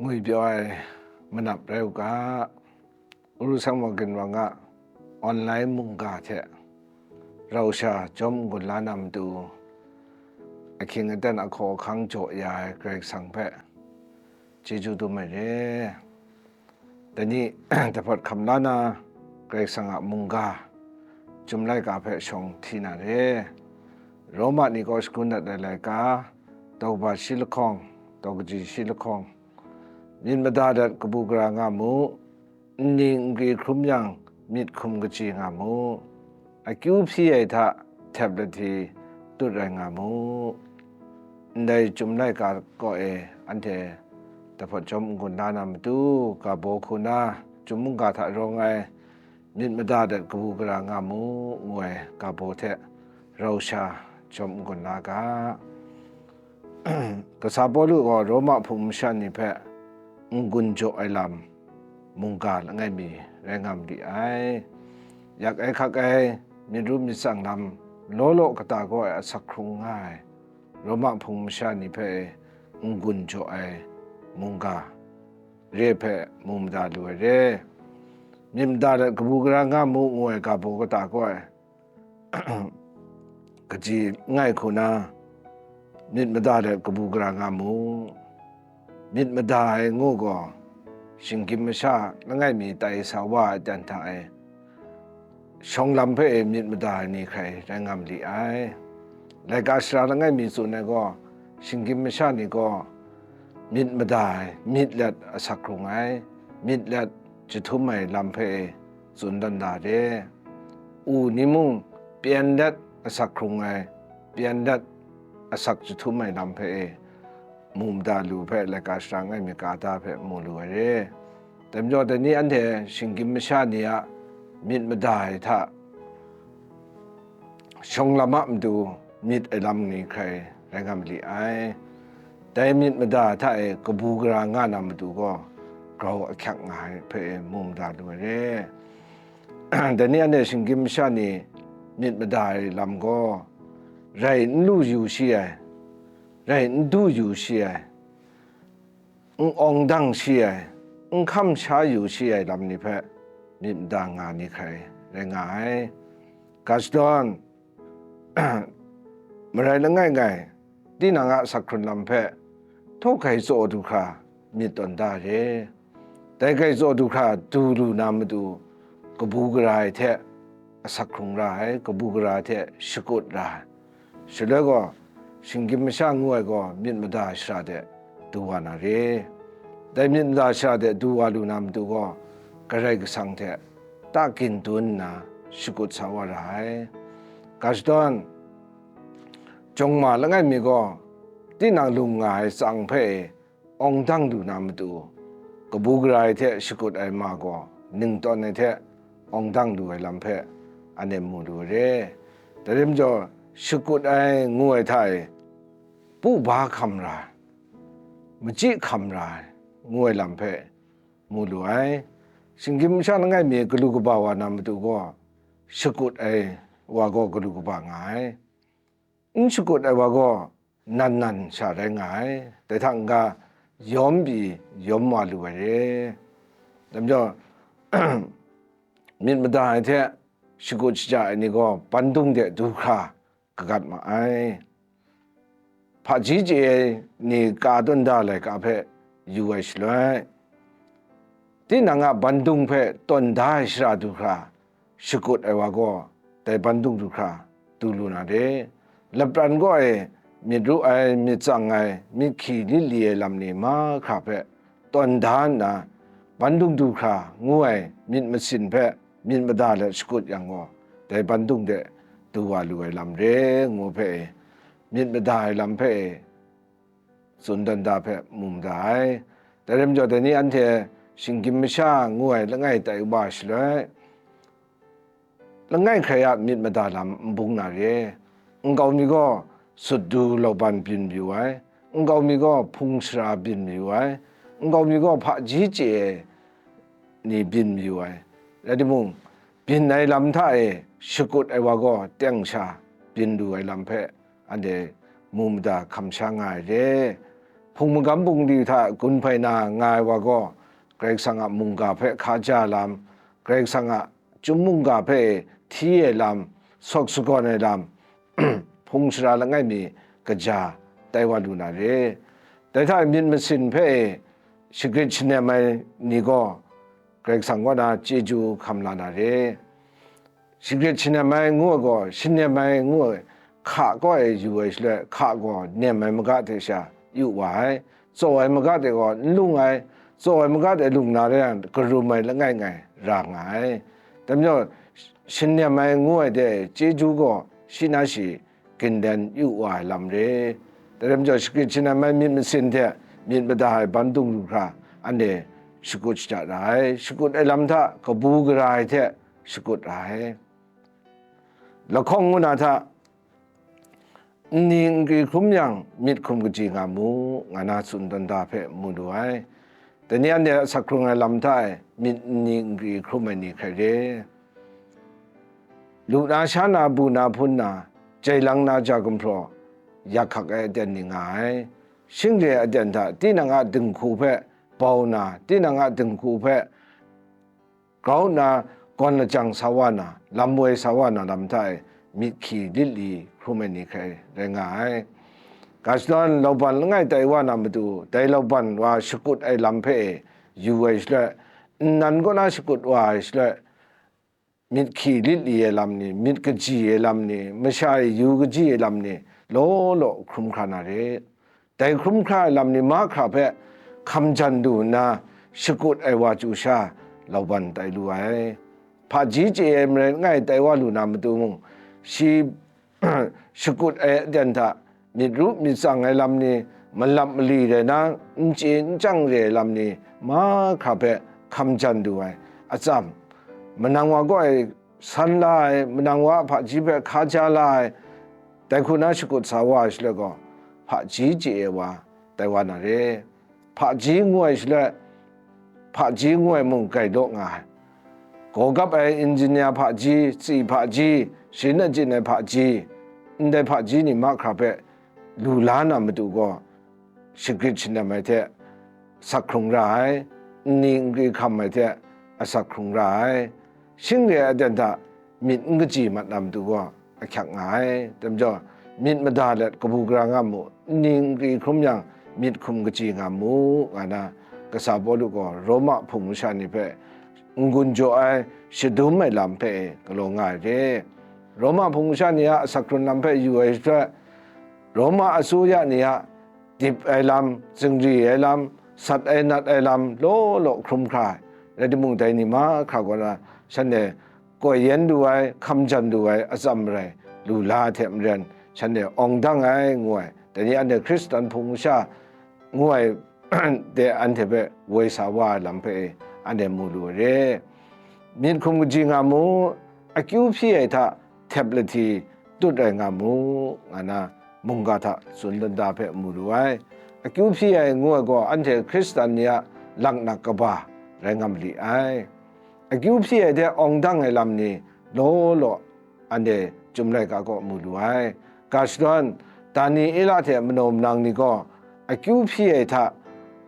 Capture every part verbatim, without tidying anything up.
Ngwi pyaw ai manap rai u ga, Uru Sang Morgan Wang a online mungga hte rau sha jawm n-gun la na matu, ahkying aten ahkaw ahkang jaw ya ai Karai Kasang hpe chyeju dum ai re. Dai ni, dahpawt hkam la na, Karai Kasang a mungga, Chyum laika hpe shawng hti na re. Roma ni kaw shagun dat ai laika, daw kaba shi lahkawng, daw kaji shi lahkawng, myit mada dat kabu gara nga mu, nni nkri hkrum yang myit hkum kaji nga mu, akyu hpyi ai hta htep lahti tut rai nga mu. Ndai Chyum laika kaw e anhte dahpawt jawm n-gun la na matu, ga baw hku na, Chyum mungga hta rawng ai myit mada dat kabu gara nga mu, ngu ai ga baw hte rau sha jawm n-gun la ga. Kasa Pawlu gaw Roma hpung masha ni hpe n-gun jaw ai lam mungga langai mi rai nga ma li ai. Yak ai hkak ai, myit ru myit tsang lam law law kata kaw ai asak hkrung nga ai Roma hpung masha ni hpe n-gun jaw ai mungga re hpe mu mada lu ai re. Myit mada dat kabu gara nga mu, ngu ai ga baw kata kaw ai kaji langai hku na, myit mada let kabu gara nga mu. Myit mada ai ngu gaw, shinggyim masha langai mi tai sa wa ai ten hta e, shawng lam hpe e myit mada ai ni hkrai rai nga ma li ai. Laika sara langai mi tsun ai gaw, shinggyim masha ni gaw myit mada ai, myit let asak hkrung ai, myit let jahtum ai lam hpe e tsun dan da re. U ni mung pyen let asak hkrung ai, pyen let asak jahtum ai lam hpe e mu mada lu hpe laika sara langai mi ga da hpe mu lu ai re. Dai majaw, dai ni anhte shinggyim masha ni a myit mada ai hta shawng lam a matu myit ai lam ni hkrai rai nga ma li ai. Dai myit mada hta e kabu gara nga na matu gaw, grau ahkyak nga ai hpe e mu mada lu ai re. Dai ni anhte shinggyim masha ni myit mada ai lam gaw, rai n lu yu shi ai, rai n du yu shi ai, n awng dang shi ai, n hkam sha yu shi ai lam ni hpe myit mada nga ni hkrai rai nga ai. Ga shadawn, marai langai ngai, tinang a asak hkrun lam hpe htaw hkai tsaw du hkra myit tawn da re. Dai hkai tsaw du hkra du lu na matu, kabu gara ai hte asak hkrung ra ai, kabu gara ai hte shakut ra ai. Shaloi gaw, shinggyim masha ngu ai gaw myit mada ai shara de du wa na re. Dai myit mada ai shara de du wa lu na matu gaw, Karai Kasang hte takyin dun nna shakut sa wa ra ai. Ga shadawn, jawng ma langai mi gaw, tinang lung nga ai tsang hpe e awng dang lu na matu, kabu gara ai hte shakut ai ma gaw, ning tawn ai hte awng dang lu ai lam hpe anhte mu lu ai re. Dai rai majaw, shakut ai ngu ai hta e, pu ba hkam ra ai, machyi hkam ra ai ngu ai lam hpe mu lu ai. Shinggyim masha langai mi galu kaba wa na matu gaw, shakut ai wa gaw galu kaba nga ai. N shakut ai wa gaw nan nan sha rai nga ai. Dai hta n-ga yawm pyi yawm wa lu ai re. Dai majaw, myit mada ai hte shakut shaja ai ni gaw bandung de du hkra kagat ma ai. Hpaji chye ai ni ka tawn da laika hpe yu ai shaloi, tinang a bandung hpe tawn da ai shara du hkra shakut ai wa gaw, dai bandung du hkra du lu na re. Lapran kaw e myit ru ai, myit tsang ai, myit hkyi lit li ai lam ni mahkra hpe tawn da nna, bandung du hkra ngu ai myit masin hpe myit mada let shakut yang gaw, dai bandung de du wa lu ai lam re, ngu hpe e, myit mada ai lam hpe e tsun dan da hpe mu mada ai. Dai rai majaw, dai ni anhte shinggyim masha ngu ai langai tai wa shaloi, langai hkrai a myit mada lam n bung na re. Nkau mi gaw sut du lauban byin mayu ai, nkau mi gaw hpung sara byin mayu ai, nkau mi gaw hpaji chye ai ni byin mayu ai. Rai timung, byin ai lam hta e shakut ai wa gaw teng sha byin lu ai lam hpe anhte mu mada hkam sha nga ai re. hpung magam bungli hta gun hpai na nga ai wa gaw, Karai Kasang a mungga hpe hkaja lam, Karai Kasang a chyum mungga hpe hti ai lam, sawk sagawn ai lam, hpung sara langai mi kaja tai wa lu na re. Dai hta e myit masin hpe shagrit shanem ai ni gaw, Karai Kasang kaw na chyeju hkam la na re. Shagrit shanem ai ngu ai gaw, shanem ai ngu ai, hka kaw e yu ai shaloi, hka gaw nem ai maga hte sha yu wa ai, tsaw ai maga hte gaw n lung ai, tsaw ai maga hte lung na rai yang, karum ai langai ngai ra nga ai. Dai majaw, shanem ai ngu ai de chyeju gaw shi na shi, gindan yu wa ai lam re. Dai rai majaw, shagrit shanem ai myit masin hte myit mada ai ban dung lu hkra, anhte shakut shada ra ai. Shakut ai lam hta kabu gara ai hte shakut ra ai. Lahkawng ngu na hta, nni nkri hkrum yang, myit hkum kaji nga mu, nga na tsun dan da hpe mu lu ai. Dai ni anhte asak hkrung ai lam hta e myit nni nkri hkrum ai ni hkrai re. Lu na, sha na, bu na, hpun na, jai lang na, ja gumhpraw, yak hkak ai aten ni nga ai. Shing re ai aten hta, tinang a dinghku hpe bau na, tinang a dinghku hpe grau nna gawn lajang sa wa na, lam woi sa wa na lam hta e myit hkyi lit li hkrum ai ni hkrai rai nga ai. Ga shadawn lauban langai tai wa na matu, dai lauban wa shakut ai lam hpe e yu ai shaloi, nnan kaw na shakut wa ai shaloi, myit hkyi lit li ai lam ni, myit kaji ai lam ni, masha e yu kaji ai lam ni, law law hkrum hkra na re. Dai hkrum hkra ai lam ni mahkra hpe hkam jan du nna, shakut ai wa chyu sha lauban tai lu ai. Hpaji chye ai marai langai tai wa lu na matu mung, shi shakut ai aten hta myit ru myit tsang ai lam ni, malap mali rai na, n chye n chyang re ai lam ni, mahkra hpe hkam jan du ai. Atsam, manang wa kaw e san la ai, manang wa a hpaji hpe hkaja la ai, dai hku na shakut sa wa ai shaloi gaw, hpaji chye ai wa tai wa na re. Hpaji ngu ai shaloi, hpaji ngu ai mung grai law nga ai. Gaw gap ai engineer hpaji, tsi hpaji, sharin achyin ai hpaji, ndai hpaji ni mahkra hpe lu la na matu gaw, shagrit shanem ai hte asak hkrung ra ai, nni nkri hkam ai hte asak hkrung ra ai, shing re ai aten hta myit n kaji mat na matu gaw ahkyak nga ai. Dai majaw, myit mada let kabu gara nga mu, nni nkri hkrum yang myit hkum kaji nga mu, nga na, kasa Pawlu gaw Roma hpung masha ni hpe n-gun jaw ai, shadum ai lam hpe galaw nga ai re. Roma hpung masha ni a asak hkrun lam hpe yu ai shaloi, Roma asuya ni a dip ai lam, zingri ai lam, sat ai nat ai lam law law hkrum hkra ai. Rai timung, dai ni mahkra gaw na, shanhte koi yen lu ai, hkam jan lu ai atsam rai lu la ai hte maren, shanhte awng dang ai ngu ai, dai ni anhte Hkristan hpung masha ngu ai de anhte hpe woi sa wa ai lam hpe anhte mu lu ai re. Myit hkum kaji nga mu, akyu hpyi ai hta htep lahti tut ai nga mu, nga na mungga hta tsun dan da hpe mu lu ai. Akyu hpyi ai ngu ai gaw, anhte Hkristan ni a laknak kaba rai nga mali ai. Akyu hpyi ai hte awng dang ai lam ni law law anhte Chyum laika kaw mu lu ai. Ga shadawn, Daniela hte manaw manang ni gaw akyu hpyi ai hta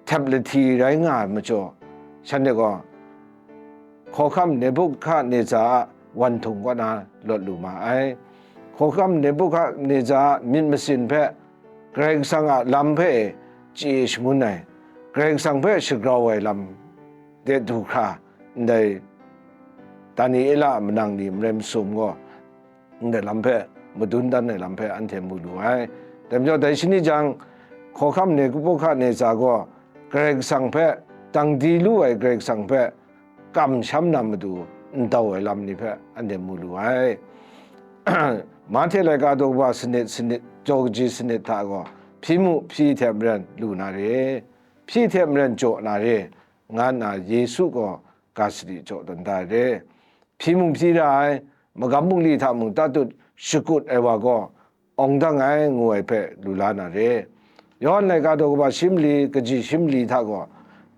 htep lahti rai nga ai majaw, shanhte gaw hkawhkam Nebukadneza a wanhtung kaw na lawt lu ma ai. Hkawhkam Nebukadneza a myit masin hpe, Karai Kasang a lam hpe e chye shangun ai, Karai Kasang hpe shagrau ai lam de du hkra, ndai Daniela a manang ni marai masum gaw, ndai lam hpe madun dan ai lam hpe anhte mu lu ai. Dai majaw, dai shani jang, hkawhkam Nebukadneza gaw Karai Kasang hpe, dang di lu ai Karai Kasang hpe kamsham na matu n dau ai lam ni hpe anhte mu lu ai. Mahte laika daw kaba sanit, sanit, jaw kaji sanit hta gaw, hpyi mu hpyi hte maren lu na re, hpyi hte maren jaw na re, nga nna Yesu gaw ga sadi jaw dan da ai re. Hpyi mung hpyi ra ai, magam bungli hta mung tatut shakut ai wa gaw, awng dang ai ngu ai hpe lu la na re. Yawhan laika daw kaba shi mali, kaji shi mali hta gaw,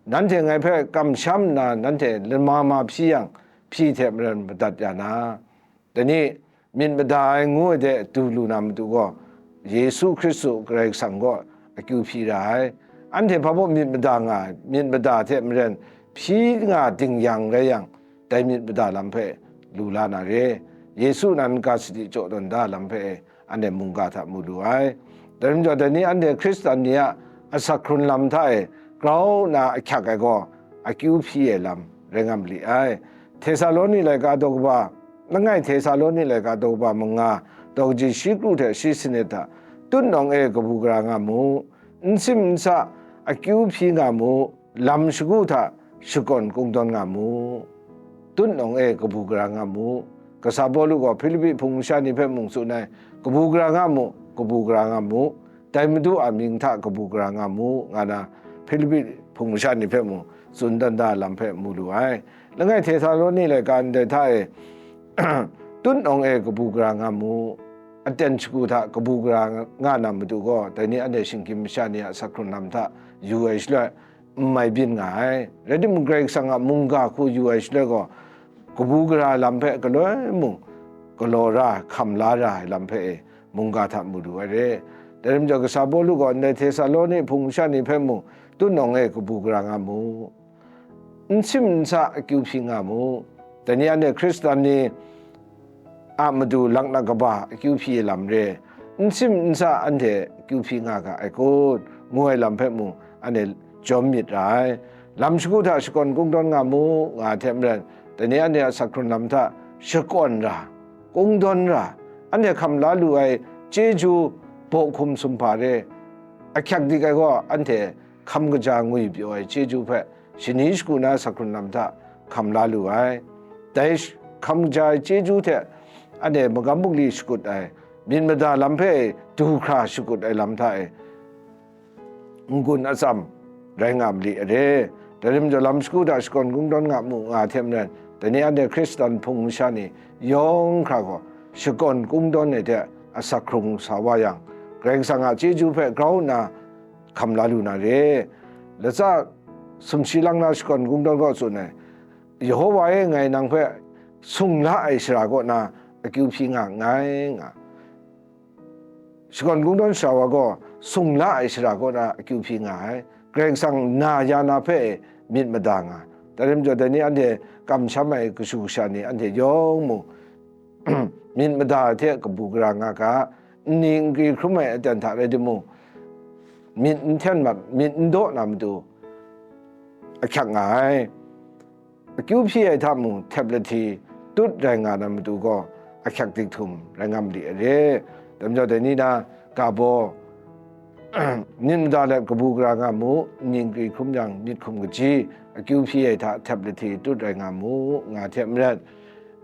nanhte ngai hpe kamsham nna, nanhte lama ma hpyi yang, hpyi hte maren madat ya na, dai ni, myit mada ai ngu ai de du lu na matu gaw, Yesu Hkristu Karai Kasang gaw akyu hpyi ra ai. Anhte hpa baw myit mada nga ai, myit mada hte maren hpyi nga ding yang rai yang, dai myit mada lam hpe lu la na re, Yesu nan ga sadi jaw tawn da lam hpe e, anhte mungga hta mu lu ai. Dai rai majaw, dai ni anhte Hkristan ni a asak hkrun lam hta e grau nna ahkyak ai gaw, akyu hpyi ai lam rai nga mali ai. Htesaloni laika daw kaba, langai Htesaloni laika daw kaba manga, daw kaji shi kru hte shi sanit hta, tutnawng e kabu gara nga mu, n sim n sa, akyu hpyi nga mu, lam shagu hta shakawn kungdawn nga mu. Tutnawng e kabu gara nga mu. Kasa Pawlu gaw Hpilipi hpung masha ni hpe mung tsun ai, kabu gara nga mu, kabu gara nga mu, dai Madu a mying hta kabu gara nga mu, nga na Hpilipi hpung masha ni hpe mung tsun dan da lam hpe mu lu ai. Langai Htesaloni laika ndai hta e, tutnawng e kabu gara nga mu, aten shagu hta kabu gara nga na matu gaw, dai ni anhte shinggyim masha ni a asak hkrun lam hta yu ai shaloi, n mai byin nga ai. Rai timung, Karai Kasang a mungga hku yu ai shaloi gaw, kabu gara lam hpe galoi mung galaw ra, hkam la ra ai lam hpe e mungga hta mu lu ai re. Dai rai majaw, Kasa Pawlu gaw ndai Htesaloni hpung masha ni hpe mung, tutnawng e kabu gara nga mu, n sim n sa akyu hpyi nga mu, dai ni anhte Hkristan ni a matu laknak kaba akyu hpyi ai lam re, n sim n sa anhte akyu hpyi nga ga ai kun, ngu ai lam hpe mung anhte jawm myit ra ai. Lam shagu hta shakawn kungdawn nga mu, nga ai hte maren, dai ni anhte a asak hkrun lam hta shakawn ra, kungdawn ra, anhte hkam la lu ai chyeju baw hkum sumhpa re, ahkyak dik ai gaw, anhte hkam kaja ngwi pyaw ai chyeju hpe shani shagu na asak hkrun lam hta hkam la lu ai. Dai sh-, hkam kaja ai chyeju hte anhte magam bungli shakut ai, myit mada lam hpe du hkra shakut ai lam hta e, n-gun atsam rai nga mali a re. Dai rai majaw, lam shagu hta shakawn kungdawn nga mu, nga ai hte maren, dai ni anhte Hkristan hpung masha ni yawng hkra gaw shakawn kungdawn ai hte asak hkrung sa wa yang, Karai Kasang a chyeju hpe grau nna hkam la lu na re. Latsa sumshi lang na shakawn kungdawn gaw tsun ai, Yehowa e, ngai nang hpe sung la ai shara kaw na akyu hpyi nga nngai, nga. Shakawn kungdawn sara wa gaw sung la ai shara kaw na akyu hpyi nga ai. Karai Kasang na ya na hpe e myit mada nga. Dai rai majaw, dai ni anhte kamsham ai kashu kasha ni anhte yawng mung myit mada ai hte kabu gara nga ga, nni nkri hkrum ai aten hta rai timung, myit n hten mat, myit n daw na matu ahkyak nga ai. Akyu hpyi ai hta mung, htep lahti tut rai nga na matu gaw, ahkyak dik htum rai nga mali a re. Dai majaw, dai ni na ga baw, myit mada let kabu gara nga mu, nni nkri hkrum yang myit hkum kaji, akyu hpyi ai hta htep lahti tut rai nga mu, nga ai hte maren,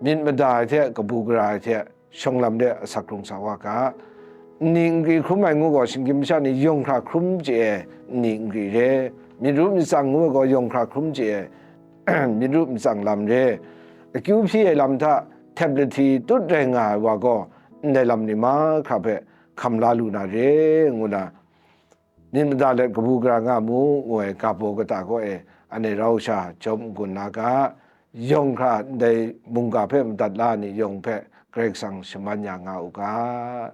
myit mada ai hte kabu gara ai hte shawng lam de asak hkrung sa wa ga. Nni nkri hkrum ai ngu gaw, shinggyim masha ni yawng hkra hkrum chye ai nni nkri re, myit ru myit tsang ngu ai gaw, yawng hkra hkrum chye ai myit ru myit tsang lam re. Akyu hpyi ai lam hta htep lahti tut rai nga ai wa gaw, ndai lam ni mahkra hpe hkam la lu na re, ngu na, myit mada let kabu gara nga mu, ngu ai ga baw kata kaw e, anhte rau sha jawm n-gun na ga, yawng hkra ndai mungga hpe madat la ai ni yawng hpe Karai Kasang shaman ya nga u ga.